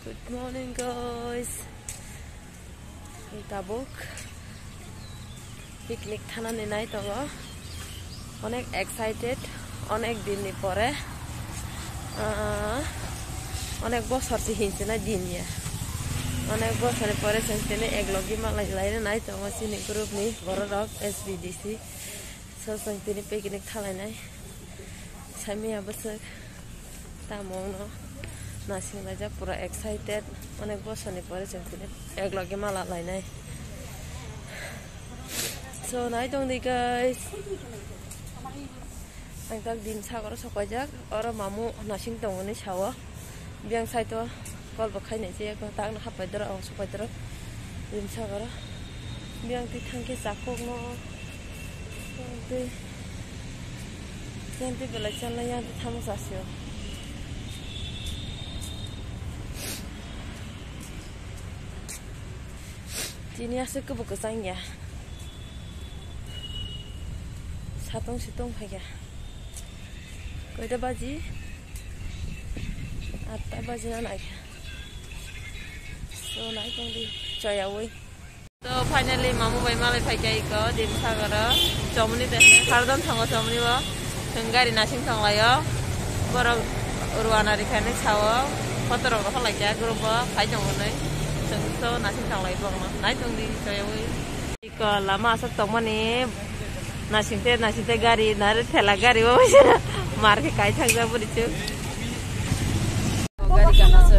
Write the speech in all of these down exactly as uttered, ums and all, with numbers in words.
Good morning, guys. Tabuk picnic thanani nai tongo. Onek excited, onek din ni pore, ah, onek bosor se hinse na din ya. Onek bosor ni pore chwng tini ek logi malai lai nai tongo chini group ni borok rok S B D C. So, chwng tini picnic thalainai. Saimaya bwswk. Tamo no nasing laijak, pura excited. Onek bosor ni pore chwng tini ek logi mala lainai. So, nai tong di, guys. Ang tak din sagoro sok paijak. Oro mamu nasing tongo ni sao. Biyang side o call bo khainai se, tak no hapai doro, ang supai doro. Rim sagoro. Biyang twi thangkhe chakuk no. Yang twi, yang twi belai chalnai, yang twi thamo chasio. Tini aswk kwbw kwchang ya. Satung situng phaikha. Koita baji? Atta baji na naikha. So, nai tong di, choyaui. So, finally, mamu bai malai phaikha iko, din sagoro. Chomni tehne, khardon thango chomni bo. Chwng gari nasing tonglaio. Borok rwana rikhani sao. Photo rok rohor laikha, group bo, phai tong hwnwi. Chwng so nasing tonglai borokno. Nai tong di, choyaui. Iko lama aswk tongmani, nasingte, nasingte gari, nare thela gari o waisa mar khe kai thangjak bwrwi chwng. Gari kana se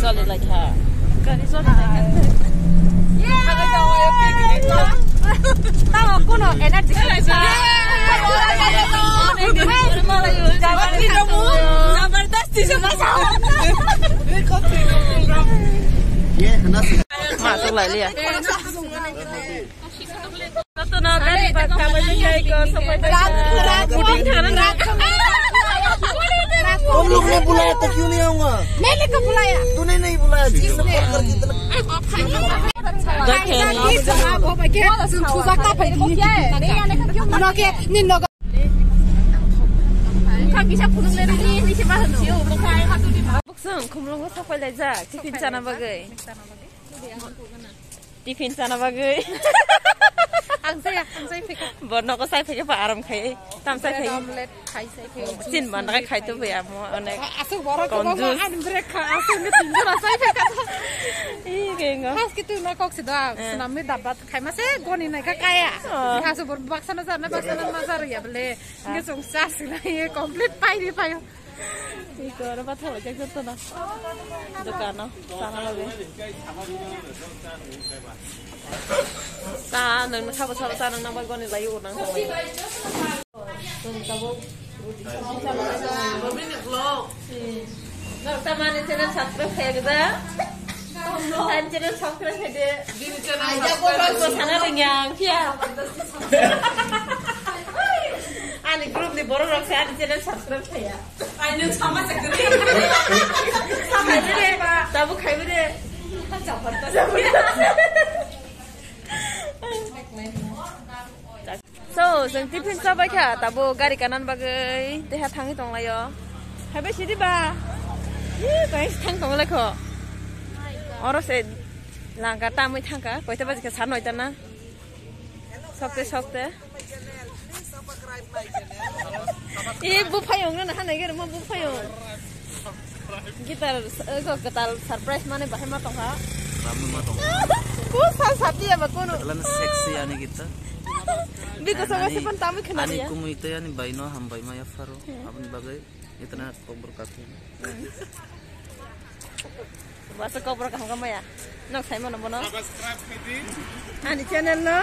choli laikha. Gari choli laikha. Tamo kuno energy. Zabardasti se bachao. Ma tuk lai liya. Jotono gari bak kabai bai kai ko, sopai bai ko. Puding thana na. तुम लोग ने बुलाया था, क्यों नहीं आऊंगा? मैंने कब बुलाया? तूने नहीं बुलाया, जिसने कॉल करके इतना। Buksong, khumlungo sapai lai jak, tiffin chana bagwi. Tiffin chana bagwi. Ang saya, ang saya phika. Bo nogo sai phika pa aram khai. Tam sai khai. Omelette khai sai phika. Chin ban khai khai to bhi amo onek. Asuk borok ko ma an break kha. Asuk ni tin jora sai phika. I gengo. Has ki tu na kok se da. Snam mi dabat khai ma se goni nai ka kaya. Has bor baksa na jar na baksa na ma jar ya bole. Nge song sa sila ye complete pai di pai. Iko oro bathang laijak jotono. Dokano chana bagwi. Cha nwng sabo sabo cha nwng nang bagwi goni lai o nang tong lai. Nwng tabuk roti sabji chana bagwi. Nwng tamani channel subscribe khaiyakda. Ani channel subscribe khaide. Bini channel subscribe. Sana ringyang phiya. Ani group ni borok rok se ani channel subscribe khaiya. Ai, nwng sama se kwrwi. Sama se. Tabuk khaibo de. So, chwng tiffin chabai kha, tabuk gari kanan bagwi teha thangwi tonglaio. Haibai sidi ba. Ih, bai thang tonglaikho. Oro se langka tamwi thangkha, koita baji kha, sa noita na. Sokte, sokte. Eh, buphayung na, hanai gari mo buphayung. Gitar, eh, ko kwtal surprise mane bahai ma tongkha. Ramwi ma tongkha. Ko sa sati ya ba kono. Lan sexy ani gitar. Biko sa ani, wasi pan tamwi khna ani ya. Kumui te ani baino hambai ma ya pharo. Aboni bagwi itna kokbor kaku. Basa kokbor kaham kamaya. Nok sai mano bono. Subscribe khaidi. Ani channel no.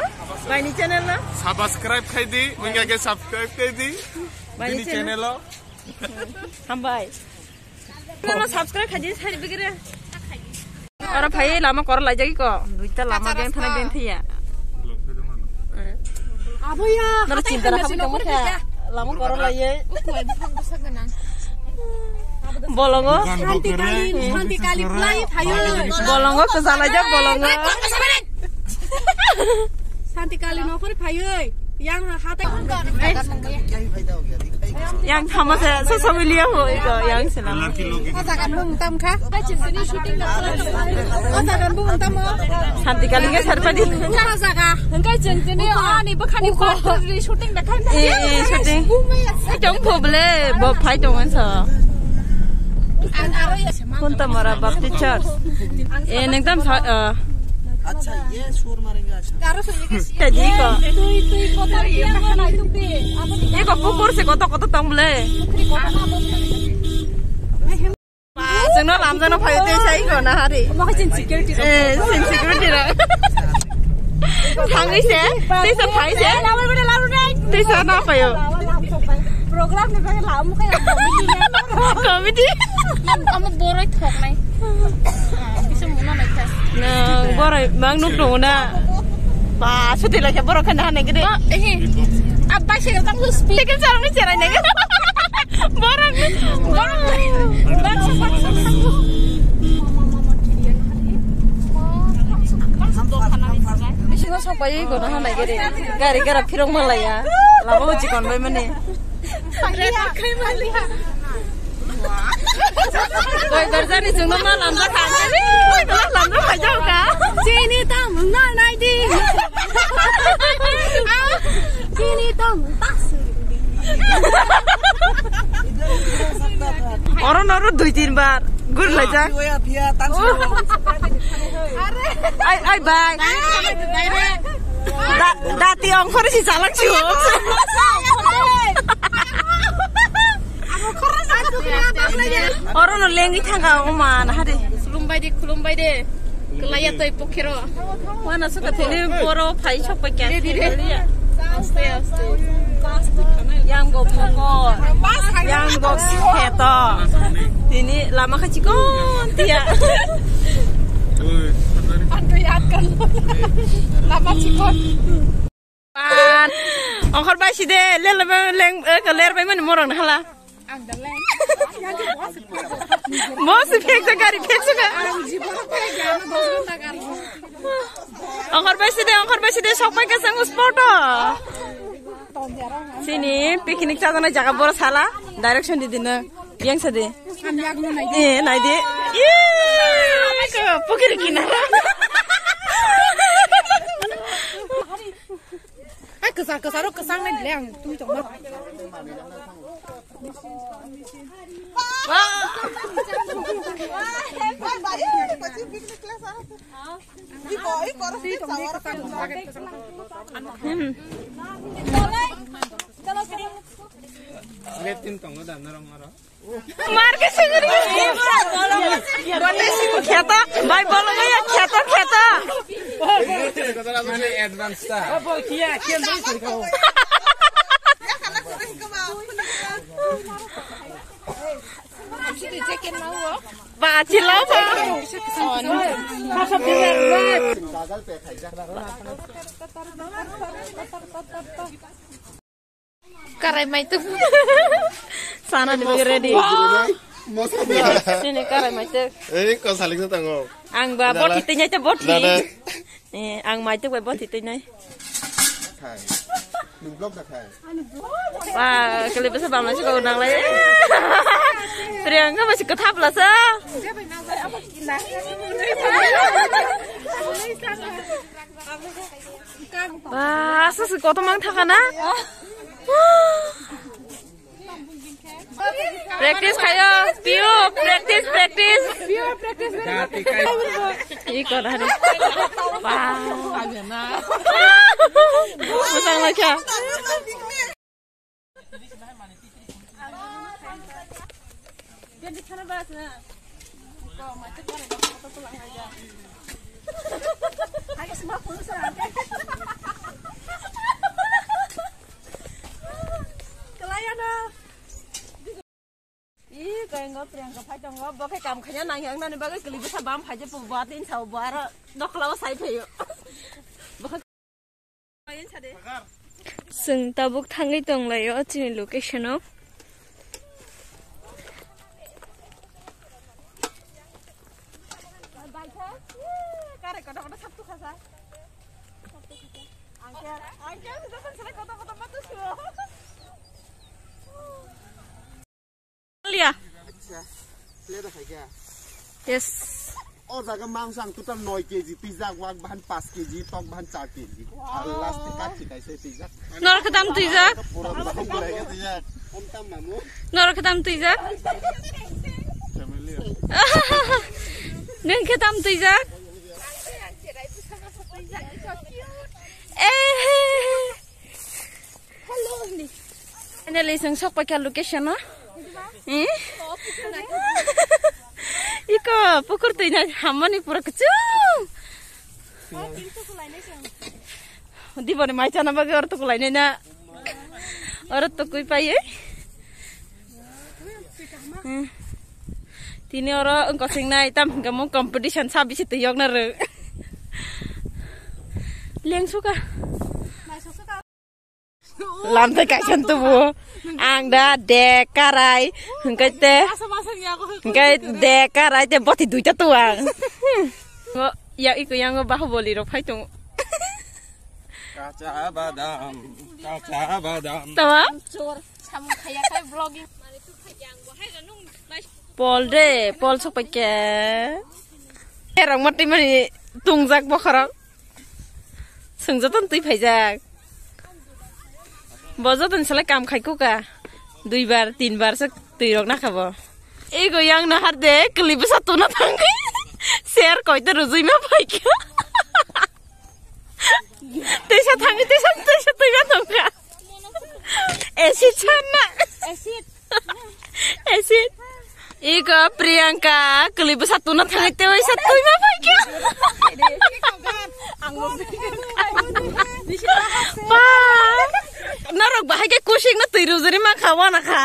Baini channel no. Subscribe khaidi. Mungya ke subscribe khaidi. Baini channel no. Hambai. Channel no subscribe khaidi, sai bigire. Oro phai lama kor laijagi ko. Duita lama beng thana beng thiya. Aboya. Noro chinta na habi tongma kha. Lama kor laiye. Bolongo. Shanti Kali, Shanti Kali play phayo. Bolongo ko jala ja bolongo. Shanti Kali nokhor phayo. Yang hatai. Yang thamasa sosok liya ho iko yang sila. O jaga nung tam kha. O jaga nung tam o. Santi kalinga sarpadi. O jaga. Hengkai chengcheni ani bakhani ko shooting da khan. Eh, eh, shooting. Tong phoble bo phai tong ansa. Khunta mara Baptist Church. Eh, nengtam sa, eh. Acha, ye sur marenge acha. Tadi ko. Tui, tui, kotor dia ko nai tu pe. Ye ko pukur se koto koto tong ble. Ba, chwngno lamjano phai tei sai ko na hari. Omo khe chini security rok. Eh, chini security rok. Thangwi se, tei sa phai se. Tei sa na phaio. Program ni bagwi la omo khe committee. Committee. Omo boroi thoknai. Kisa muna nai kha. Na, boroi mang nuk tongo na. Ba, suti lai khe borok khe na hanai gede. Ba, eh. Abba se tang speed. Ticket sarang ni cherai nai. Borok, borok. Baksa, baksa, baksa. Bisingo sokpai gona hanai gede. Gari gara phirok malaya. Labo chikon bai mani. Koi barjani chwngno ma lamjak kha. Lamjak kha jao ka. Chini tam na nai di. Chini tam tas. Oro noro dui tin bar gur lai jak. Ai, ai, bai. Da, dati ongkhor si chalak si ho. Oro no lengwi thanga o man hade. Khulumbai de, khulumbai de. Kelaya toi pokhero. Wana suka thini boro phai sok pa kya. Aste, aste. Yang go pokor. Yang go kheto. Tini lama kha chikon tia. Anto yad kar lo. Lama chikon. Pan. Ongkhor bai side, le le leng, eh, ler bai mani morang hala. Ang da leng. Mo si phek sa gari phek sa ka. Ang jibon ko ya na dos ghonta gari. Ongkhor bai side, ongkhor bai side, sok bai ka sang spot o. Sini picnic sa na jaga boro sala, direction di dina. Yang sa de. Ang yag no nai. Eh, nai de. Ih, ko pukiri kinara. Ai, kwchang, kwchang, ro kwchang nai le ang twi tongma. Mar ke sengri. Kheta, bai bolo ya, kheta, kheta. Advance ta. Ba, chilao ba. Karai maituk. Sana ni bagwi ready. Sini karai maituk. Eh, ko salik sa tango. Ang ba boti tanya cha boti. Dada. Eh, ang maituk ba boti tanya. Khai. Ni vlog da khai. Ba, kali besa bamla si ko nang lai. Priyanka ba si ko thap la sa. Ba, asa si ko to mang thaka na. Practice khayo, piu, practice, practice. Iko na hari. Wow. Musang lakha. Ih, kaya nggak Priyanka phai tongo, bo khe kam khanya nang yang nani bagwi kali bwsa bam phai je pu ba tin sa bo aro nokla o sai phayo. Chwng tabuk thangwi tonglaio chini location o. Liya. Acha, plate khai kya? Yes. O jaga mangsa ang total noi K G twijak, wak bahan paanch K G, tok bahan char K G. Wow. Aro last ni kachi kaisa twijak. Norok khe tam twijak? Pura bahan khe twijak. Norok khe tam twijak? Family. Nwng khe tam twijak? Eh. Hello, ni. Finally, chwng sok paikha location o. Eh? Iko pukur twi na hammani pura kuchung. Diboni mai chana bagwi oro tukulainai na. Oro tukui paiye. Hmm. Tini oro wngkha singnai tam hingka mung competition sa bisi twi yok na rw. Leng suka. Lamtai kaisa tubu. Ang da de karai. Hingkai te. Hingkai de karai te boti duita tuang. Ngo, ya iko yango Bahubali rok phai tongo. Kacha badam, kacha badam. Tama? Chor, samung khaya khai vlogging. Pol de, pol sok paikha. Erang mati mani tungjak bokhorok. Sung joton twi phaijak. Bo joton selai kam khai kuka. Dui bar, tin bar se twi rok nakha bo. Ego yang nahar de, kli bwsa tuna thangwi. Ser koi te rujui ma phaikha. Tesa thangwi, tesa, tesa twi ma thangkha. Acid sanna. Acid. Acid. Iko Priyanka, kli bwsa tuna thangwi te waisa twi ma phaikha. Ba. Norok bahai khe kusik no twi rujuri ma kha wana kha.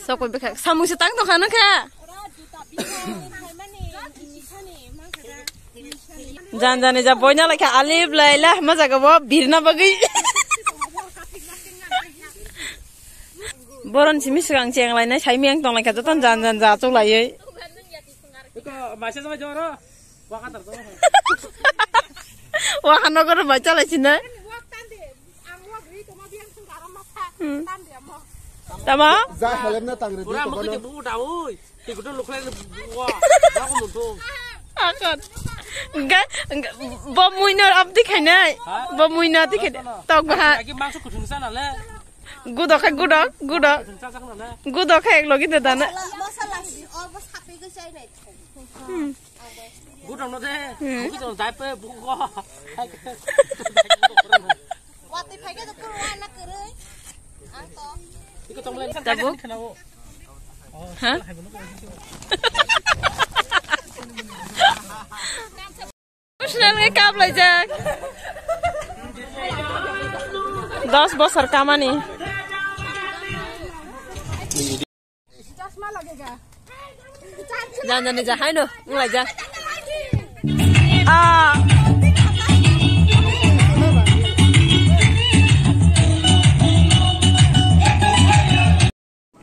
Sokoi bwkha samung se tang tongkha nokha. Jan jani ja boina laikha alip laila ma jaga bo birna bagwi. Boron simi swkang cheng lainai saimi ang tong laikha joton jan jan ja chuk laiwi. Iko maisa jabai joro. Waka tar to. Waka nogor mai chalai sinai. Hmm. Tama? Ja helem na tang re. Pura di mukhe ko de bu da oi. Ti gudo lukhlai le bu wa. Ba ko mun to. Akon. Ga, ga, bo muino abdi khainai. Ha? Bo muino abdi khainai. Tok baha. Agi mangso kuthung sa na le. Gudo khe gudo, gudo. Kuthung sa sa na le. Gudo khe ek logi de dana. Masala, masala si, o bo sapi ko chai nai. Hmm. Gudang no de. Hmm. Buku jong dai pe buku ko. Wati phai ke to pura na kere. Ang to. Iko tong le. Tabuk. Ha? Emotional ngai kap laijak. Dos bosor kamani. Jan jani ja haino, wng lai ja. Ah.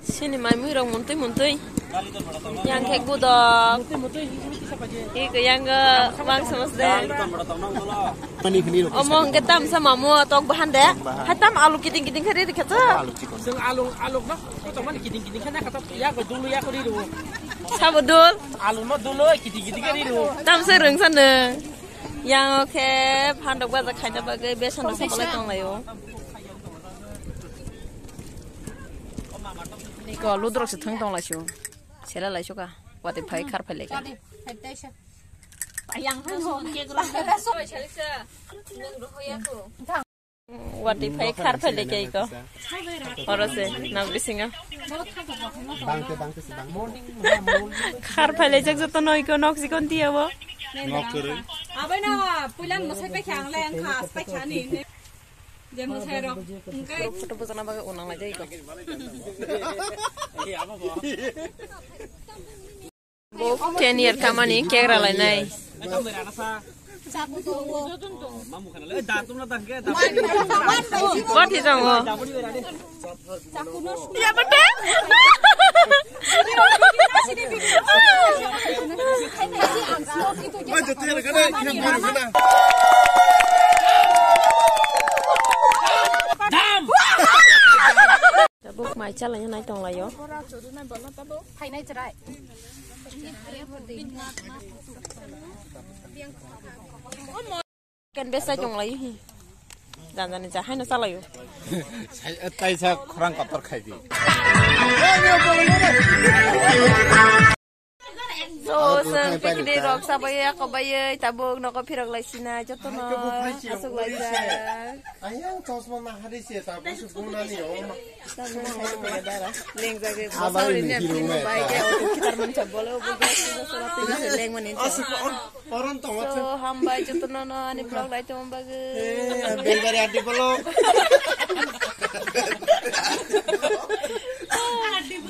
Sini mai mui rok muntui muntui. Yang khe gudok. Iko yang, eh, mangsa masde. Omo hwnkhe tamsa mamu tok bahan de. Tok bahan. Hai tam alu kiting kiting khe ri ri khe cha. Alu chikon. Sing alu, alu no, ko tong mani kiting kiting khe na kata ya ko dulu ya ko ri ru. Sabo dul. Alu no dulu kiting kiting khe ri ru. Tamsa rwngsa nung. Yang khe phandok baja khaina bagwi besan rok sapalai tong lai o. Niko ludrok se thang tong lai su. Sela lai su ka. Wati phai khar phai lai ka. Wati phai khar phai lai ka iko. Oro se nok bisingo. Khar phai lai jak joto no iko nok sikon tiya bo. Nok kwrwi. Abai no puilan masai pai kha ang lai ang kha as pai kha ni. Je mwsai rok, hwnkhe photo bojana bagwi unang lai jai ko. Bo ten year kamani cake ralainai. Bot hi tongo. Ya bete. Tabuk mai chalai nai tong lai o. Ken besai tong lai hi. Jan jan ni ja haino chalai o. Sai, tai sa khorang kotor khai di. So, so, picnic rok sabai ya, kobai ya, tabuk noko phirok lai sina, joto no asuk lai ja. Ayang chosma na hari se, tabuk su guna ni o. Leng jage, bosal ni film bai ke, o kitar man cha bole, o bole, sura sura leng man ni. Oron tong. So, hambai joto no no ani vlog lai tong bagwi. Eh, Belbari Adi vlog.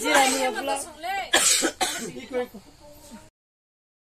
Jirani vlog. Iko, iko.